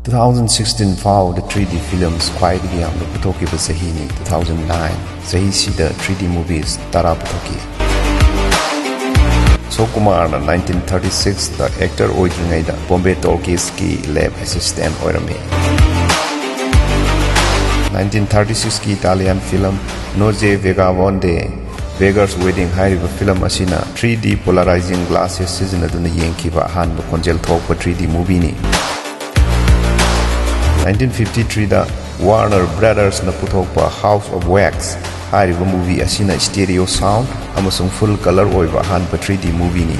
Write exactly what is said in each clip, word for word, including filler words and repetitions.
Two thousand sixteen ꯐꯥꯎꯕꯗ three ꯗꯤ films ꯈ꯭ꯋꯥꯏꯗꯒꯤ ꯌꯥꯝꯅ ꯄꯨꯊꯣꯛꯈꯤꯕ ꯆꯍꯤꯅꯤ ꯇꯨ ꯊꯥꯎꯖꯟ ꯅꯥꯏꯟ꯫ ꯆꯍꯤꯁꯤꯗ ꯊ꯭ꯔꯤ ꯗꯤ ꯃꯨꯚꯤꯁ ꯇꯔꯥ ꯄꯨꯊꯣꯛꯈꯤ꯫ ꯁꯣ ꯀꯨꯃꯥꯔꯅ ꯅꯥꯏꯟꯇꯤꯟ ꯊꯥꯔꯇꯤ ꯁꯤꯛꯁꯇ ꯑꯦꯛꯇꯔ ꯑꯣꯏꯗ꯭ꯔꯤꯉꯩꯗ ꯕꯣꯝꯕꯦ ꯇꯣꯜꯀꯤꯁꯀꯤ ꯂꯦꯕ ꯑꯦꯁꯤꯁꯇꯦꯟ ꯑꯣꯏꯔꯝꯃꯤ꯫ ꯅꯥꯏꯟꯇꯤꯟ ꯊꯥꯔꯇꯤ ꯁꯤꯛꯁꯀꯤ ꯏꯇꯥꯂꯤꯌꯥꯟ ꯐꯤꯂꯝ ꯅꯣꯖꯦ ꯚꯦꯒꯥꯕꯣꯟꯗꯦ, ꯕꯦꯒꯔꯁ ꯋꯦꯗꯤꯡ ꯍꯥꯏꯔꯤꯕ ꯐꯤꯂꯝ ꯑꯁꯤꯅ ꯊ꯭ꯔꯤ ꯗꯤ ꯄꯣꯂꯥꯔꯥꯏꯖꯤꯡ ꯒ꯭ꯂꯥꯁꯦꯁ ꯁꯤꯖꯤꯟꯅꯗꯨꯅ ꯌꯦꯡꯈꯤꯕ ꯑꯍꯥꯟꯕ ꯈꯣꯟꯖꯦꯜ ꯊꯣꯛꯄ ꯊ꯭ꯔꯤ ꯗꯤ ꯃꯨꯚꯤꯅꯤ꯫ ꯅꯥꯏꯟꯇꯤꯟ ꯐꯤꯐꯇꯤ ꯊ꯭ꯔꯤꯗ ꯋꯥꯔꯅꯔ ꯕ꯭ꯔꯗꯔꯁꯅ ꯄꯨꯊꯣꯛꯄ ꯍꯥꯎꯁ ꯑꯣꯐ ꯋꯦꯛꯁ ꯍꯥꯏꯔꯤꯕ ꯃꯨꯚꯤ ꯑꯁꯤꯅ ꯁ꯭ꯇꯦꯔꯤꯑꯣ ꯁꯥꯎꯟꯗ ꯑꯃꯁꯨꯡ ꯐꯨꯜ ꯀꯂꯔ ꯑꯣꯏꯕ ꯑꯍꯥꯟꯕ ꯊ꯭ꯔꯤ ꯗꯤ ꯃꯨꯚꯤꯅꯤ꯫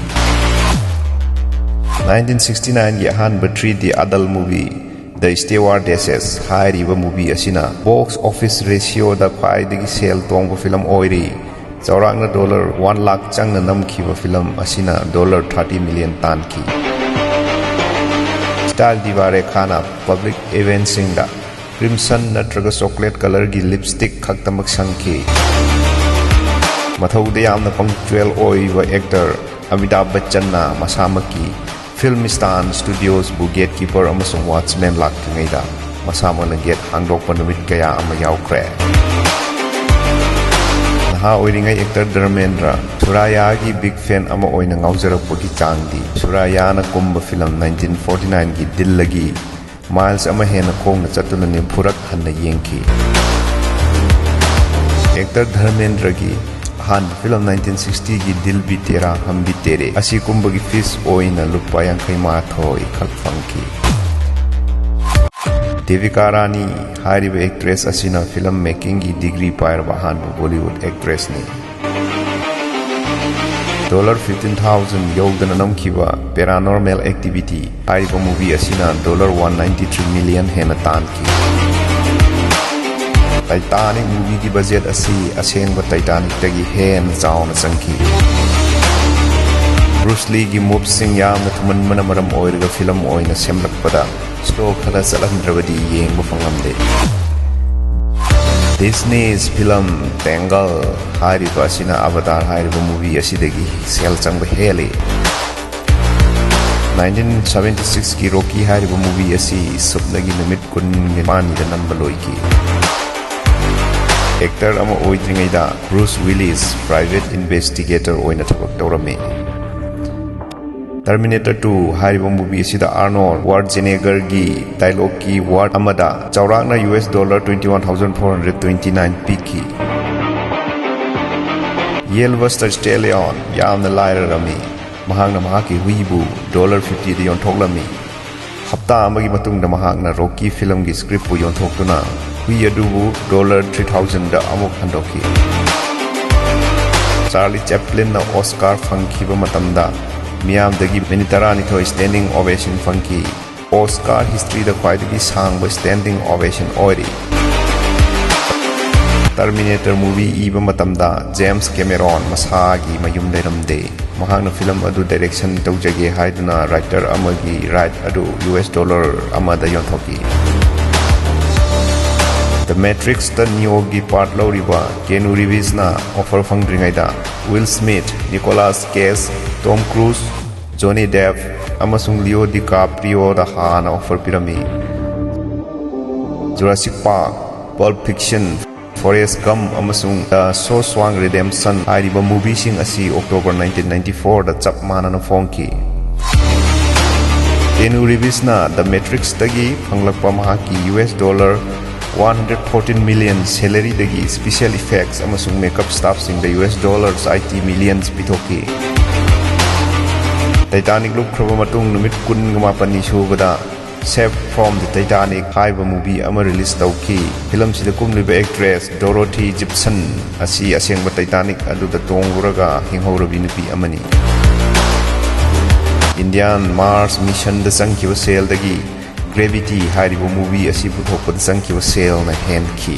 ꯅꯥꯏꯟꯇꯤꯟ ꯁꯤꯛꯁꯇꯤ ꯅꯥꯏꯟꯒꯤ ꯑꯍꯥꯟꯕ ꯊ꯭ꯔꯤ ꯗꯤ ꯑꯗꯜ ꯃꯨꯚꯤ ꯗ ꯁ꯭ꯇꯦꯋꯥꯔꯗꯦꯁꯦꯁ ꯍꯥꯏꯔꯤꯕ ꯃꯨꯚꯤ ꯑꯁꯤꯅ ꯕꯣꯛꯁ ꯑꯣꯐꯤꯁ ꯔꯦꯁꯤꯑꯣꯗ ꯈ꯭ꯋꯥꯏꯗꯒꯤ ꯁꯦꯜ ꯇꯣꯡꯕ ꯐꯤꯂꯝ ꯑꯣꯏꯔꯤ꯫ ꯆꯥꯎꯔꯥꯛꯅ ꯗꯣꯂꯔ ꯋꯥꯟ ꯂꯥꯈ ꯆꯪꯅ ꯅꯝꯈꯤꯕ ꯐꯤꯂꯝ ꯑꯁꯤꯅ ꯗꯣꯂꯔ ꯊꯥꯔꯇꯤ ꯃꯤꯂꯤꯌꯟ ꯇꯥꯟꯈꯤ꯫ ꯁ꯭ꯇꯥꯏꯜ ꯗꯤꯚꯥ ꯔꯦꯈꯥꯅ ꯄꯕ꯭ꯂꯤꯛ ꯏꯚꯦꯟꯠꯁꯤꯡꯗ ꯀ꯭ꯔꯤꯝꯁꯟ ꯅꯠꯇ꯭ꯔꯒ ꯆꯣꯀ꯭ꯂꯦꯠ ꯀꯂꯔꯒꯤ ꯂꯤꯞꯁ꯭ꯇꯤꯛ ꯈꯛꯇꯃꯛ ꯁꯪꯈꯤ꯫ ꯃꯊꯧꯗ ꯌꯥꯝꯅ ꯄꯪꯆ꯭ꯋꯦꯜ ꯑꯣꯏꯕ ꯑꯦꯛꯇꯔ ꯑꯃꯤꯇꯥꯚ ꯕꯆꯆꯟꯅ ꯃꯁꯥꯃꯛꯀꯤ ꯐꯤꯜꯝ ꯁ꯭ꯇꯥꯟ ꯁ꯭ꯇꯨꯗꯤꯑꯣꯁꯕꯨ ꯒꯦꯠꯀꯤꯄꯔ ꯑꯃꯁꯨꯡ ꯋꯥꯆꯃꯦꯟ ꯂꯥꯛꯇ꯭ꯔꯤꯉꯩꯗ ꯃꯁꯥꯃꯛꯅ ꯒꯦꯠ ꯍꯥꯡꯗꯣꯛꯄ ꯅꯨꯃꯤꯠ ꯀꯌꯥ ꯑꯃ ꯌꯥꯎꯈ꯭ꯔꯦ꯫ ꯅꯍꯥ ꯑꯣꯏꯔꯤꯉꯩ ꯑꯦꯛꯇꯔ ꯙꯔꯃꯦꯟꯗ꯭ꯔ ꯁꯨꯔꯥꯌꯥꯒꯤ ꯕꯤꯒ ꯐꯦꯟ ꯑꯃ ꯑꯣꯏꯅ ꯉꯥꯎꯖꯔꯛꯄꯒꯤ ꯆꯥꯡꯗꯤ ꯁꯨꯔꯥꯌꯥꯅ ꯀꯨꯝꯕ ꯐꯤꯂꯝ ꯅꯥꯏꯟꯇꯤꯟ ꯐꯣꯔꯇꯤ ꯅꯥꯏꯟꯒꯤ ꯗꯤꯜꯗꯒꯤ ꯃꯥꯏꯜꯁ ꯑꯃ ꯍꯦꯟꯅ ꯈꯣꯡꯅ ꯆꯠꯇꯨꯅ ꯅꯤꯐꯨꯔꯛ ꯍꯟꯅ ꯌꯦꯡꯈꯤ꯫ ꯑꯦꯛꯇꯔ ꯙꯔꯃꯦꯟꯗ꯭ꯔꯒꯤ ꯑꯍꯥꯟꯕ ꯐꯤꯂꯝ ꯅꯥꯏꯟꯇꯤꯟ ꯁꯤꯛꯁꯇꯤꯒꯤ ꯗꯤꯜ ꯚꯤ ꯇꯦꯔꯥ ꯍꯝ ꯚꯤ ꯇꯦꯔꯦ ꯑꯁꯤ ꯀꯨꯝꯕꯒꯤ ꯐꯤꯁ ꯑꯣꯏꯅ ꯂꯨꯄꯥ ꯌꯥꯡꯈꯩ ꯃꯥꯊꯣꯏ ꯈꯛ ꯐꯪꯈꯤ꯫ ꯗꯦꯕꯤꯀꯥ ꯔꯥꯅꯤ ꯍꯥꯏꯔꯤꯕ ꯑꯦꯛꯇ꯭ꯔꯦꯁ ꯑꯁꯤꯅ ꯐꯤꯂꯝ ꯃꯦꯀꯤꯡꯒꯤ ꯗꯤꯒ꯭ꯔꯤ ꯄꯥꯏꯔꯕ ꯑꯍꯥꯟꯕ ꯕꯣꯂꯤꯋꯨꯗ ꯑꯦꯛꯇ꯭ꯔꯦꯁꯅꯤ꯫ ꯗꯣꯂꯔ ꯐꯤꯐꯇꯤꯟ ꯊꯥꯎꯖꯟ ꯌꯧꯗꯅ ꯅꯝꯈꯤꯕ ꯄꯦꯔꯥꯅꯣꯔꯃꯦꯜ ꯑꯦꯛꯇꯤꯚꯤꯇꯤ ꯍꯥꯏꯔꯤꯕ ꯃꯨꯚꯤ ꯑꯁꯤꯅ dollar one ninety three million ꯍꯦꯟꯅ ꯇꯥꯟꯈꯤ꯫ ꯇꯥꯏꯇꯥꯅꯤꯛ ꯃꯨꯚꯤꯒꯤ ꯕꯖꯦꯠ ꯑꯁꯤ ꯑꯁꯦꯡꯕ ꯇꯥꯏꯇꯥꯅꯤꯛꯇꯒꯤ ꯍꯦꯟꯅ ꯆꯥꯎꯅ ꯆꯪꯈꯤ꯫ ꯕ꯭ꯔꯨꯁ ꯂꯤꯒꯤ ꯃꯨꯚꯁꯤꯡ ꯌꯥꯝꯅ ꯊꯨꯃꯟꯕꯅ ꯃꯔꯝ ꯑꯣꯏꯔꯒ ꯐꯤꯂꯝ ꯑꯣꯏꯅ ꯁꯦꯝꯂꯛꯄꯗ ꯁ꯭ꯂꯣ ꯈꯔ ꯆꯠꯍꯟꯗ꯭ꯔꯕꯗꯤ ꯌꯦꯡꯕ ꯐꯪꯂꯝꯗꯦ꯫ ꯗꯤꯁꯅꯤꯁ ꯐꯤꯂꯝ ꯇꯦꯡꯒꯜ ꯍꯥꯏꯔꯤꯕ ꯑꯁꯤꯅ ꯑꯕꯇꯥꯔ ꯍꯥꯏꯔꯤꯕ ꯃꯨꯚꯤ ꯑꯁꯤꯗꯒꯤ ꯁꯦꯜ ꯆꯪꯕ ꯍꯦꯜꯂꯤ꯫ ꯅꯥꯏꯟꯇꯤꯟ ꯁꯚꯦꯟꯇꯤ ꯁꯤꯛꯁꯀꯤ ꯔꯣꯀꯤ ꯍꯥꯏꯔꯤꯕ ꯃꯨꯚꯤ ꯑꯁꯤ ꯁꯨꯞꯅꯒꯤ ꯅꯨꯃꯤꯠ ꯀꯨꯟꯅꯤꯄꯥꯟꯅꯤꯗ ꯅꯝꯕ ꯂꯣꯏꯈꯤ꯫ ꯑꯦꯛꯇꯔ ꯑꯃ ꯑꯣꯏꯗ꯭ꯔꯤꯉꯩꯗ ꯕ꯭ꯔꯨꯁ ꯋꯤꯂꯤꯁ ꯄ꯭ꯔꯥꯏꯚꯦꯠ ꯏꯟꯚꯦꯁꯇꯤꯒꯦꯇꯔ ꯑꯣꯏꯅ ꯊꯕꯛ ꯇꯧꯔꯝꯃꯤ꯫ ꯇꯔꯃꯤꯅꯦꯇꯔ ꯇꯨ ꯍꯥꯏꯔꯤꯕ ꯃꯨꯚꯤ ꯑꯁꯤꯗ ꯑꯥꯔꯅꯣꯜ ꯋꯥꯔꯖꯤꯅꯦꯒꯔꯒꯤ ꯗꯥꯏꯂꯣꯒꯀꯤ ꯋꯥꯔꯗ ꯑꯃꯗ ꯆꯥꯎꯔꯥꯛꯅ U S dollar twenty one thousand four hundred twenty nine ꯄꯤꯈꯤ꯫ ꯌꯦꯜꯕꯁꯇꯔ ꯁ꯭ꯇꯦꯂꯤꯌꯣꯟ ꯌꯥꯝꯅ ꯂꯥꯏꯔꯔꯝꯃꯤ꯫ ꯃꯍꯥꯛꯅ ꯃꯍꯥꯛꯀꯤ ꯍꯨꯏꯕꯨ ꯗꯣꯂꯔ ꯐꯤꯐꯇꯤꯗ ꯌꯣꯟꯊꯣꯛꯂꯝꯃꯤ꯫ ꯍꯞꯇꯥ ꯑꯃꯒꯤ ꯃꯇꯨꯡꯗ ꯃꯍꯥꯛꯅ ꯔꯣꯀꯤ ꯐꯤꯂꯝꯒꯤ ꯁ꯭ꯀ꯭ꯔꯤꯞꯄꯨ ꯌꯣꯟꯊꯣꯛꯇꯨꯅ ꯍꯨꯏ ꯑꯗꯨꯕꯨ ꯗꯣꯂꯔ ꯊ꯭ꯔꯤ ꯊꯥꯎꯖꯟꯗ ꯑꯃꯨꯛ ꯍꯟꯗꯣꯛꯈꯤ꯫ ꯆꯥꯔꯂꯤ ꯆꯦꯄ꯭ꯂꯤꯟꯅ ꯑꯣꯁꯀꯥꯔ ꯐꯪꯈꯤꯕ ꯃꯇꯝꯗ ꯃꯤꯌꯥꯝꯗꯒꯤ ꯃꯤꯅꯤꯠ ꯇꯔꯥꯅꯤꯊꯣꯏ ꯁ꯭ꯇꯦꯟꯗꯤꯡ ꯑꯣꯕꯦꯁꯟ ꯐꯪꯈꯤ꯫ ꯑꯣꯁꯀꯥꯔ ꯍꯤꯁꯇ꯭ꯔꯤꯗ ꯈ꯭ꯋꯥꯏꯗꯒꯤ ꯁꯥꯡꯕ ꯁ꯭ꯇꯦꯟꯗꯤꯡ ꯑꯣꯕꯦꯁꯟ ꯑꯣꯏꯔꯤ꯫ ꯇꯔꯃꯤꯅꯦꯇꯔ ꯃꯨꯚꯤ ꯏꯕ ꯃꯇꯝꯗ ꯖꯦꯝꯁ ꯀꯦꯃꯦꯔꯣꯟ ꯃꯁꯥꯒꯤ ꯃꯌꯨꯝ ꯂꯩꯔꯝꯗꯦ꯫ ꯃꯍꯥꯛꯅ ꯐꯤꯂꯝ ꯑꯗꯨ ꯗꯥꯏꯔꯦꯛꯁꯟ ꯇꯧꯖꯒꯦ ꯍꯥꯏꯗꯨꯅ ꯔꯥꯏꯇꯔ ꯑꯃꯒꯤ ꯔꯥꯏꯠ ꯑꯗꯨ ꯌꯨ ꯑꯦꯁ ꯗꯣꯂꯔ ꯑꯃꯗ ꯌꯣꯟꯊꯣꯛꯈꯤ꯫ ꯗ ꯃꯦꯇ꯭ꯔꯤꯛꯁꯇ ꯅꯤꯑꯣꯒꯤ ꯄꯥꯔꯠ ꯂꯧꯔꯤꯕ ꯀꯦꯅꯨ ꯔꯤꯚꯤꯁꯅ ꯑꯣꯐꯔ ꯐꯪꯗ꯭ꯔꯤꯉꯩꯗ Will Smith, Nicolas Cage, Tom Cruise, Johnny Depp ꯑꯃꯁꯨꯡ ꯂꯤꯑꯣ ꯗꯤꯀꯥꯄ꯭ꯔꯤꯌꯣꯗ ꯍꯥꯟꯅ ꯑꯣꯐꯔ ꯄꯤꯔꯝꯃꯤ꯫ Jurassic Park, Pulp Fiction, Forrest Gump ꯑꯃꯁꯨꯡ ꯗ ꯁꯣꯁ꯭ꯋꯥꯡ ꯔꯤꯗꯦꯝꯁꯟ ꯍꯥꯏꯔꯤꯕ ꯃꯨꯚꯤꯁꯤꯡ ꯑꯁꯤ ꯑꯣꯛꯇꯣꯕꯔ ꯅꯥꯏꯟꯇꯤꯟ ꯅꯥꯏꯟꯇꯤ ꯐꯣꯔꯗ ꯆꯞ ꯃꯥꯟꯅꯅ ꯐꯣꯡꯈꯤ꯫ ꯀꯦꯅꯨ ꯔꯤꯚꯤꯁꯅ ꯗ ꯃꯦꯇ꯭ꯔꯤꯛꯁꯇꯒꯤ ꯐꯪꯂꯛꯄ ꯃꯍꯥꯛꯀꯤ U S dollar one hundred forty million ꯁꯦꯂꯔꯤꯗꯒꯤ ꯁ꯭ꯄꯤꯁꯦꯜ ꯏꯐꯦꯛꯁ ꯑꯃꯁꯨꯡ ꯃꯦꯀꯞ ꯁ꯭ꯇꯥꯐꯁꯤꯡꯗ U S dollars eighty millions ꯄꯤꯊꯣꯛꯈꯤ꯫ ꯇꯩꯇꯥꯅꯤꯛ ꯂꯨꯞꯈ꯭ꯔꯕ ꯃꯇꯨꯡ ꯅꯨꯃꯤꯠ ꯀꯨꯟꯒ ꯃꯥꯄꯟꯅꯤ ꯁꯨꯕꯗ Saved from the Titanic ꯍꯥꯏꯕ ꯃꯨꯚꯤ ꯑꯃ ꯔꯤꯂꯤꯖ ꯇꯧꯈꯤ꯫ ꯐꯤꯂꯝꯁꯤꯗ ꯀꯨꯝꯂꯤꯕ ꯑꯦꯛꯇ꯭ꯔꯦꯁ ꯗꯣꯔꯣꯊꯤ ꯖꯤꯞꯁꯟ ꯑꯁꯤ ꯑꯁꯦꯡꯕ ꯇꯩꯇꯥꯅꯤꯛ ꯑꯗꯨꯗ ꯇꯣꯡꯂꯨꯔꯒ ꯍꯤꯡꯍꯧꯔꯕꯤ ꯅꯨꯄꯤ ꯑꯃꯅꯤ꯫ ꯏꯟꯗꯤꯌꯥꯟ ꯃꯥꯔꯁ ꯃꯤꯁꯟꯗ ꯆꯪꯈꯤꯕ ꯁꯦꯜꯗꯒꯤ ꯒ꯭ꯔꯦꯚꯤꯇꯤ ꯍꯥꯏꯔꯤꯕ ꯃꯨꯚꯤ ꯑꯁꯤ ꯄꯨꯊꯣꯛꯄꯗ ꯆꯪꯈꯤꯕ ꯁꯦꯜꯅ ꯍꯦꯟꯈꯤ꯫